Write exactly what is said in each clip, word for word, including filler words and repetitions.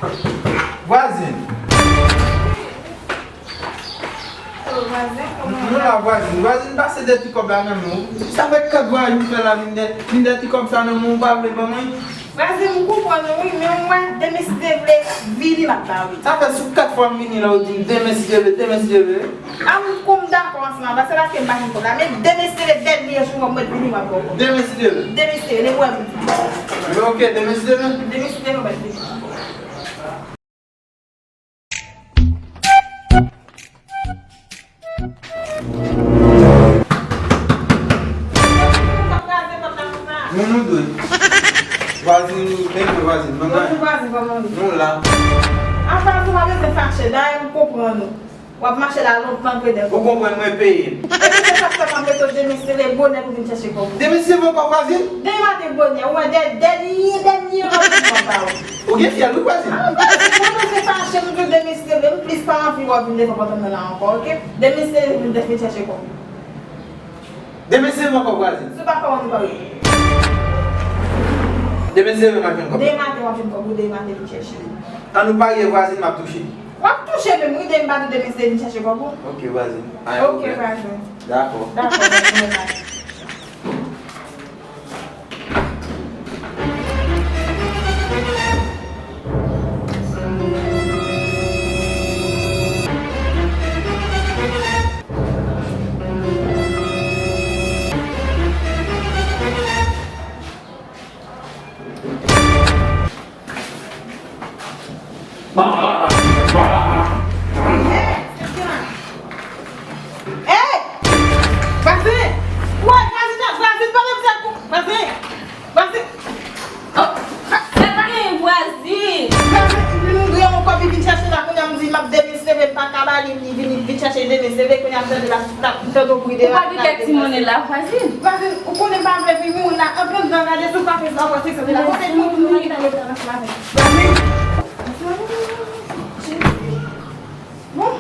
Vwazin. Alo, vwazin, kòman w ye? Nou la, vwazin. Vwazin, pase de ti kòb la nan men w. Sa fè kat vwayou fè la vin de, vin de ti kòb sa nan men w, ou pa vle ban mwen? Vwazin, m konprann ou, wi, men m wè demen si Dye vle, vini m ap ba ou. Sa fè sou kat fwa m vini la, ou di m demen si Dye vle, demen si Dye vle. A m kou m dakò ansanm avè w, se paske m pa jwenn kòb la, men demen si Dye vle, dènye jou an, mwen vini m ap ba ou. Demen si Dye vle. Demen si Dye vle, ou wè m di. Men ok, demen si Dye vle. Demen si Dye vle, mwen vini. Moun ou dwe. Vwazin, men vwazin, manman. Bonjou vwazin, kòman w ye? Nou la. A vwazin, w pa bezwen fache, dayè m konprann ou. W ap mache la lontan, gredè. Ou konprann mwen peye. Epi se sa k fè m ap rete w demen si Dye vle bonè pou vin chèche kòb ou. Demen si Dye vle ankò vwazin? Demen maten bonè, ou wè dè, dènye, dènye randevou m ap ba ou. Ou gen fyèl wi vwazin. A, vwazin, mwen menm se fache m di w demen si Dye vle, m plis pa anvi wè w vin devan pòt mwen la ankò, ok? Demen si Dye vle vin chèche kòb ou. Demen si Dye vle ankò vwazin. Si w pa fè w anvi pa rete. Demen si Dye vle m ap jwenn kòb. Demen maten w ap jwenn kòb ou, demen maten vin chèche. An nou parye vwazin m ap touche. W ap touche menm wi, demen m pa di w demen si Dye vin chèche kòb ou. Ok vwazin. Ok vwazin. Dakò. Dakò, vwazin, bye bye. Hey! Vwazin! Woy, vwazin, vwazin, pa nan zak ou! Vwazin! Vwazin! Oh, sa pa gen vwazin! Vwazin, vin yon kòb, li vin chèche la, kounye a m di, m ap demen si Dye vle, m pa ka ba li, li vin, li vin chèche demen si Dye vle, kounye a m tande la, la, m tande yon bri de. Ou pa gen kèk ti monnen la, vwazin? Vwazin, ou konnen m pa vle pi moun la, antre anndan gade si w pa fè sa, w ap wè se sa, se la, kote moun, moun ki ta leve nan maten. Vwazin! Bon.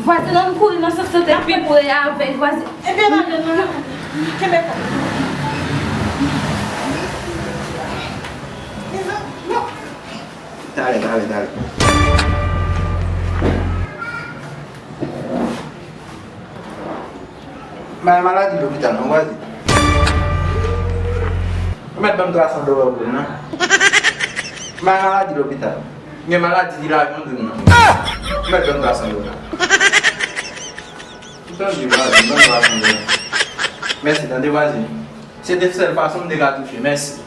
Vwazin, ann kouri nan sans sa te pi pre avèk vwazin. Ebyen, madanm nan, kenbe kò. Talè, talè, talè. Bay maladi lopital non, vwazin. Ou mèt ban m twa san dola pou m nan. Bay maladi lopital. Gen maladi di lajan w dwe m nan. Ou mèt ban m twa san dola. Ou tande vwazin, ban m twa san dola. Mèsi, tande vwazin. Se te sèl fason m te ka touche. Mèsi.